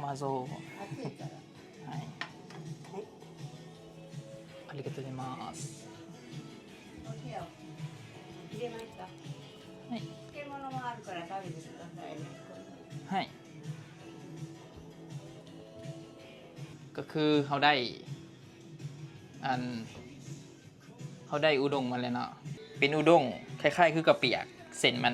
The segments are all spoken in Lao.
ましょう。はい。ありがとうございます。はい。はい。 ກໍຄືເຮົາໄດ້ ອັນ ເຮົາໄດ້ອຸດົງມາແລ້ວເນາະ ເປັນອຸດົງ ຄ້າຍໆຄືເຂົ້າປຽກ ເສັ້ນມັນ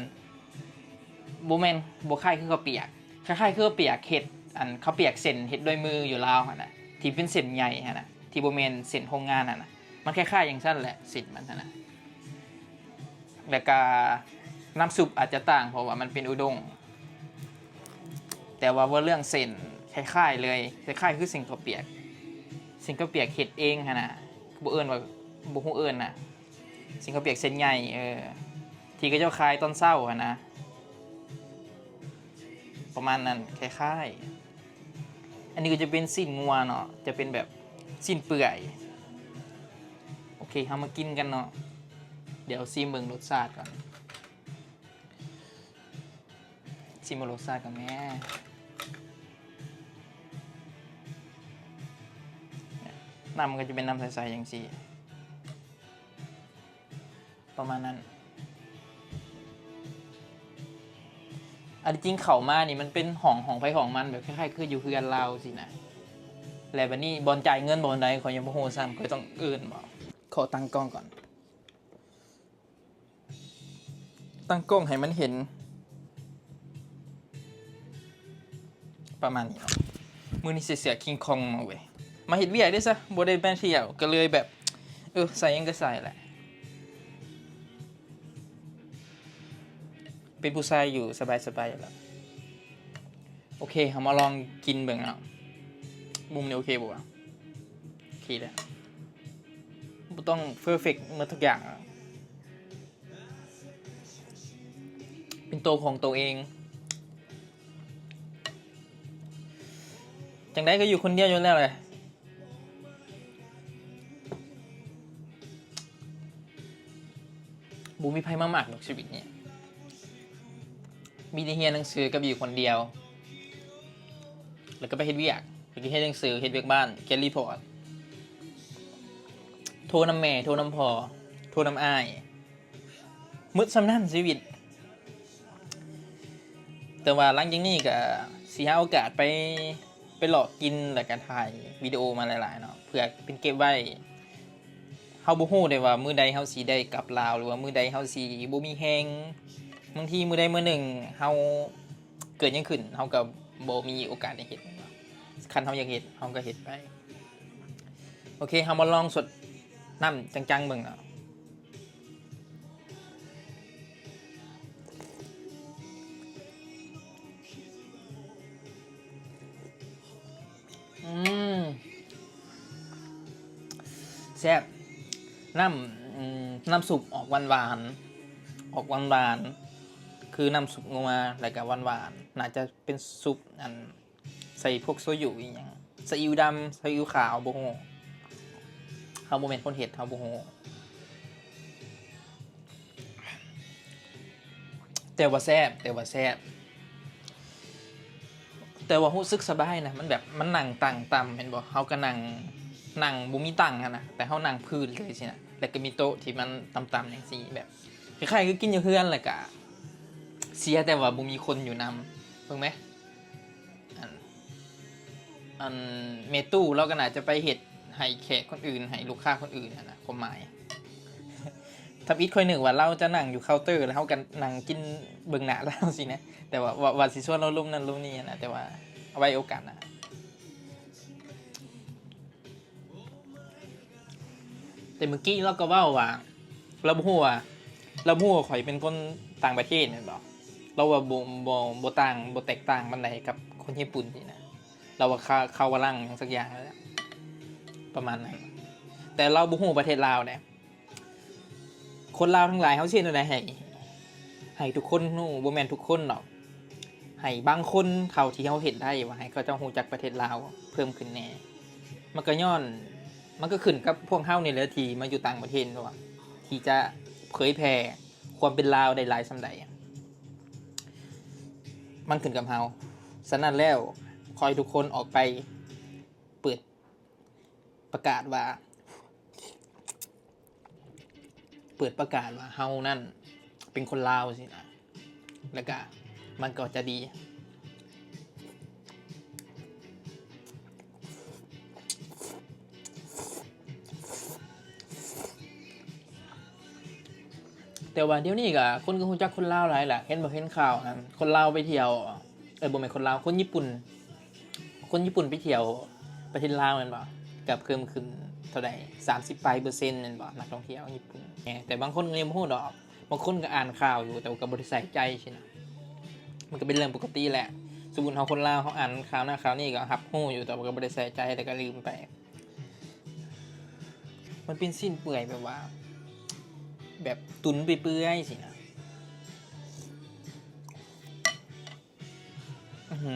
ບໍ່ແມ່ນ ບໍ່ຄ້າຍຄືເຂົ້າປຽກ ຄ້າຍໆຄືເຂົ້າປຽກເຮັດ ອັນ ເຂົ້າປຽກເສັ້ນເຮັດດ້ວຍມືຢູ່ລາວຫັ້ນນະ ທີ່ເປັນເສັ້ນໃຫຍ່ຫັ້ນນະ ທີ່ບໍ່ແມ່ນເສັ້ນໂຮງງານຫັ້ນນະ ມັນຄ້າຍໆຈັ່ງຊັ້ນແຫຼະ ເສັ້ນມັນຫັ້ນນະ. ແລ້ວກະນ້ຳຊຸບອາດຈະຕ່າງ ເພາະວ່າມັນເປັນອຸດົງ ແຕ່ວ່າເວົ້າເລື່ອງເສັ້ນຄ້າຍໆເລີຍ ຄ້າຍໆຄືເສັ້ນເຂົ້າປຽກ ເສັ້ນເຂົ້າປຽກເຮັດເອງຫັ້ນນະ ບໍ່ເອີ້ນວ່າ ບໍ່ຮູ້ເອີ້ນນະ ເສັ້ນເຂົ້າປຽກເສັ້ນໃຫຍ່ ເອີ ທີ່ເຂົາເຈົ້າຂາຍຕອນເຊົ້າຫັ້ນນະ ປະມານນັ້ນ ຄ້າຍໆ. ອັນນີ້ກໍຈະເປັນຊີ້ນງົວເນາະ ຈະເປັນແບບຊີ້ນເປື່ອຍ. ໂອເຄ ເຮົາມາກິນກັນເນາະ ດຽວຊີມເບິ່ງລົດຊາດກ່ອນ. ຊີມເບິ່ງລົດຊາດກ່ອນແມ້. ນ້ຳມັນກໍຈະເປັນນ້ຳໃສໆຈັ່ງຊີ້ ປະມານນັ້ນ. ອັນທີ່ຈິງເຂົ້າມານີ້ມັນເປັນຫ້ອງ ຫ້ອງໃຜຫ້ອງມັນ ແບບຄ້າຍໆຄືຢູ່ເຮືອນລາວຊີ້ນະ. ແລ້ວບັດນີ້ບ່ອນຈ່າຍເງິນບ່ອນໃດ ຂ້ອຍຍັງບໍ່ຮູ້ຊ້ຳ ຂ້ອຍຕ້ອງເອີ້ນບໍ? ຂໍຕັ້ງກ້ອງກ່ອນ. ຕັ້ງກ້ອງໃຫ້ມັນເຫັນປະມານນີ້ເນາະ. ມື້ນີ້ໃສ່ເສື້ອຄິງຄອງມາເວີຍ ມາເຮັດວຽກເດ້ຊະ ບໍ່ໄດ້ມາທ່ຽວ ກໍເລີຍແບບ ເອີ ໃສ່ຫຍັງກໍໃສ່ແຫຼະ ເປັນຜູ້ຊາຍຢູ່ສະບາຍໆແລ້ວ. ໂອເຄ ເຮົາມາລອງກິນເບິ່ງເນາະ ມຸມນີ້ໂອເຄບໍ່ວະ? ໂອເຄແລ້ວ ບໍ່ຕ້ອງເພີເຟັກໝົດທຸກຢ່າງ ເປັນໂຕຂອງໂຕເອງ. ຈັ່ງໃດກໍຢູ່ຄົນດຽວຢູ່ແລ້ວແຫຼະ. ບໍ່ມີໃຜມາມັກດອກຊີວິດນີ້ ມີແຕ່ຮຽນໜັງສືກັບຢູ່ຄົນດຽວ ແລ້ວກໍໄປເຮັດວຽກ ແລ້ວກໍເຮັດໜັງສື ເຮັດວຽກບ້ານ ຂຽນຣີພອດ ໂທນຳແມ່ ໂທນຳພໍ່ ໂທນຳອ້າຍ ໝົດສ່ຳນັ້ນຊີວິດ. ແຕ່ວ່າຫຼັງຈາກນີ້ກໍຊິຫາໂອກາດໄປ ໄປເລາະກິນ ແລ້ວກໍຖ່າຍວິດີໂອມາຫຼາຍໆເນາະ ເພື່ອເປັນເກັບໄວ້. ເຮົາບໍ່ຮູ້ເດ້ວ່າມື້ໃດເຮົາຊິໄດ້ກັບລາວ ຫຼືວ່າມື້ໃດເຮົາຊິບໍ່ມີແຮງ. ບາງທີມື້ໃດມື້ໜຶ່ງເຮົາເກີດຫຍັງຂຶ້ນ ເຮົາກໍບໍ່ມີໂອກາດໄດ້ເຮັດເນາະ ຄັນເຮົາຢາກເຮັດ ເຮົາກໍເຮັດໄປ. ໂອເຄ ເຮົາມາລອງສົດນ້ຳຈັງໆເບິ່ງເນາະ. ອືມ ແຊບ. ນ້ຳ ອືມ ນ້ຳຊຸບອອກຫວານໆ ອອກຫວານໆ ຄືນ້ຳຊຸບງົວ ແລ້ວກໍຫວານໆ ໜ້າຈະເປັນຊຸບ ອັນ ໃສ່ພວກໂຊຍຸອີ່ຫຍັງ ຊີອິ້ວດຳ ຊີອິ້ວຂາວ ບໍ່ຮູ້ ເຮົາບໍ່ແມ່ນຄົນເຮັດ ເຮົາບໍ່ຮູ້. ແຕ່ວ່າແຊບ ແຕ່ວ່າແຊບ ແຕ່ວ່າຮູ້ສຶກສະບາຍນະ ມັນແບບ ມັນນັ່ງຕັ່ງຕ່ຳ ແມ່ນບໍ່? ເຮົາກໍນັ່ງ ນັ່ງບໍ່ມີຕັ່ງຫັ້ນນະ ແຕ່ເຮົານັ່ງພື້ນເລີຍຊີ້ນະ ແລ້ວກໍມີໂຕະທີ່ມັນຕ່ຳໆຈັ່ງຊີ້ ແບບ ຄ້າຍໆຄືກິນຢູ່ເຮືອນ ແລ້ວກະເສຍແຕ່ວ່າບໍ່ມີຄົນຢູ່ນຳ ເບິ່ງແມ. ອັນ ອັນແມ່ຕູ້ລາວກໍໜ້າຈະໄປເຮັດໃຫ້ແຂກຄົນອື່ນ ໃຫ້ລູກຄ້າຄົນອື່ນຫັ້ນນະ ຄວາມໝາຍ. ທຳອິດຂ້ອຍນຶກວ່າລາວຈະນັ່ງຢູ່ເຄົາເຕີ ແລ້ວເຮົາກໍນັ່ງກິນເບິ່ງໜ້າລາວຊີ້ນະ ແຕ່ວ່າ ວ່າ ວ່າຊິຊວນລາວລົມນັ້ນລົມນີ້ຫັ້ນນະ ແຕ່ວ່າໄວ້ໂອກາດໜ້າ. ແຕ່ມື້ກີ້ລາວກໍເວົ້າວ່າ ລາວບໍ່ຮູ້ວ່າ ລາວບໍ່ຮູ້ວ່າຂ້ອຍເປັນຄົນຕ່າງປະເທດແມ່ນບໍ່? ລາວວ່າບໍ່ ບໍ່ ບໍ່ຕ່າງ ບໍ່ແຕກຕ່າງປານໃດກັບຄົນຍີ່ປຸ່ນນີ້ນະ. ລາວວ່າເຂົາ ເຂົາຝຣັ່ງຫຍັງສັກຢ່າງນັ້ນແຫຼະ ປະມານນັ້ນ. ແຕ່ລາວບໍ່ຮູ້ປະເທດລາວເດ້. ຄົນລາວທັງຫຼາຍ ເຮົາຊິເຮັດແນວໃດໃຫ້ ໃຫ້ທຸກຄົນຮູ້ ບໍ່ແມ່ນທຸກຄົນດອກ ໃຫ້ບາງຄົນເທົ່າທີ່ເຮົາເຮັດໄດ້ ວ່າໃຫ້ເຂົາເຈົ້າຮູ້ຈັກປະເທດລາວເພີ່ມຂຶ້ນແດ່. ມັນກໍຍ້ອນ ມັນກໍຂຶ້ນກັບພວກເຮົານີ້ແຫຼະ ທີ່ມາຢູ່ຕ່າງປະເທດ ວ່າທີ່ຈະເຜີຍແຜ່ຄວາມເປັນລາວໄດ້ຫຼາຍສ່ຳໃດ ມັນຂຶ້ນກັບເຮົາ. ສະນັ້ນແລ້ວ ຂໍໃຫ້ທຸກຄົນອອກໄປເປີດປະກາດວ່າ ເປີດປະກາດວ່າເຮົານັ້ນເປັນຄົນລາວຊີ້ນະ ແລ້ວກະມັນກໍຈະດີ. ແຕ່ວ່າດຽວນີ້ກະຄົນກໍຮູ້ຈັກຄົນລາວຫຼາຍລະ ເຫັນບໍ່ ເຫັນຂ່າວຫັ້ນ ຄົນລາວໄປທ່ຽວ ເອີ ບໍ່ແມ່ນຄົນລາວ ຄົນຍີ່ປຸ່ນ ຄົນຍີ່ປຸ່ນໄປທ່ຽວປະເທດລາວແມ່ນບໍ່ ກໍເພີ່ມຂຶ້ນເທົ່າໃດ ສາມສິບປາຍເປີເຊັນແມ່ນບໍ່ ນັກທ່ອງທ່ຽວຍີ່ປຸ່ນ. ແຕ່ບາງຄົນກໍຍັງບໍ່ຮູ້ດອກ ບາງຄົນກໍອ່ານຂ່າວຢູ່ ແຕ່ວ່າກໍບໍ່ໄດ້ໃສ່ໃຈຊີ້ນະ ມັນກໍເປັນເລື່ອງປົກກະຕິແຫຼະ. ສົມມຸດເຮົາຄົນລາວ ເຮົາອ່ານຂ່າວນັ້ນຂ່າວນີ້ກໍຮັບຮູ້ຢູ່ ແຕ່ວ່າກໍບໍ່ໄດ້ໃສ່ໃຈ ແຕ່ກໍລືມໄປ. ມັນເປັນຊີ້ນເປື່ອຍແບບວ່າ ແບບຕຸນເປື່ອຍໆຊີ້ນະ. ອືຫື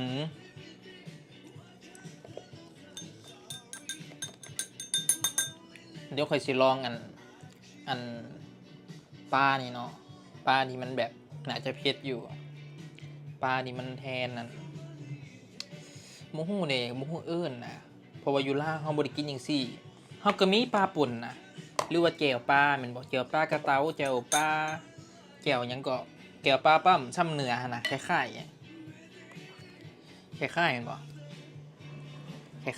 ດຽວຂ້ອຍຊິລອງອັນ ອັນປານີ້ເນາະ ປາທີ່ມັນແບບໜ້າຈະເຜັດຢູ່ ປາທີ່ມັນແທນອັນ ບໍ່ຮູ້ເດ້ ບໍ່ຮູ້ເອີ້ນນະ ເພາະວ່າຢູ່ລາວເຮົາບໍ່ໄດ້ກິນຈັ່ງຊີ້. ເຮົາກໍມີປາປົ່ນນະ ຫຼືວ່າແຈ່ວປາແມ່ນບໍ່ ແຈ່ວປາກະເຕົາ ແຈ່ວປາ ແຈ່ວຫຍັງເກາະ ແຈ່ວປາປ້ຳ ຊ່ຳເໜືອຫັ້ນນະ ຄ້າຍໆ ຄ້າຍໆ ແມ່ນບໍ່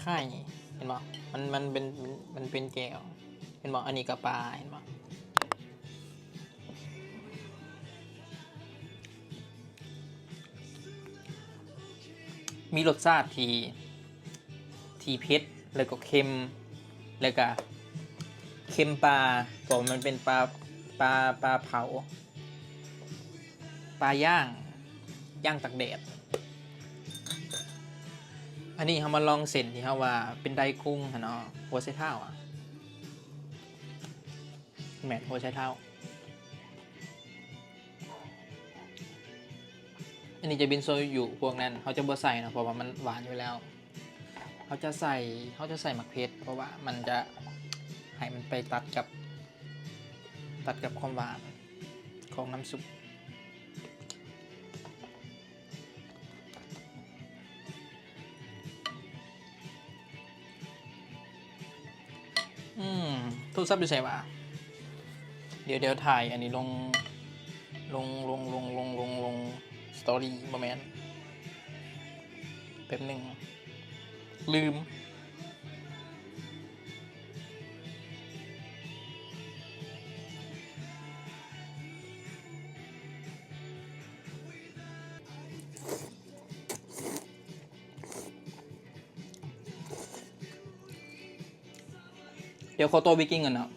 ຄ້າຍໆ ນີ້ ເຫັນບໍ່ ມັນ ມັນເປັນ ມັນເປັນແຈ່ວ ເຫັນບໍ່ ອັນນີ້ກໍປາ ເຫັນບໍ່ ມີລົດຊາດທີ່ ທີ່ເຜັດ ແລ້ວກໍເຄັມ ແລ້ວກໍເຄັມປາ ເພາະວ່າມັນເປັນປາ ປາ ປາເຜົາ ປາຍ່າງ ຍ່າງຕາກແດດ. ອັນນີ້ເຮົາມາລອງເສັ້ນທີ່ເຮົາວ່າເປັນໄດກຸງຫັ້ນເນາະ ຫົວໄຊເທົ້າອະ ແມ່ນ ຫົວໄຊເທົ້າ. ອັນນີ້ຈະເປັນໂຊຍຸພວກນັ້ນ ເຮົາຈະບໍ່ໃສ່ເນາະ ເພາະວ່າມັນຫວານຢູ່ແລ້ວ. ເຮົາຈະໃສ່ ເຮົາຈະໃສ່ໝາກເຜັດ ເພາະວ່າມັນຈະໃຫ້ມັນໄປຕັດກັບ ຕັດກັບຄວາມຫວານຂອງນ້ຳຊຸບ. ອືມ ໂທລະສັບຢູ່ໃສຫວາ? ດຽວ ດຽວຖ່າຍອັນນີ້ລົງ ລົງ ລົງ ລົງ ລົງ ລົງ ລົງສະຕໍຣີ ບໍ່ແມ່ນ ແປັບໜຶ່ງ ລືມ. ດຽວຂໍຕໍ່ເບກກິ້ງກ່ອນເນາະ.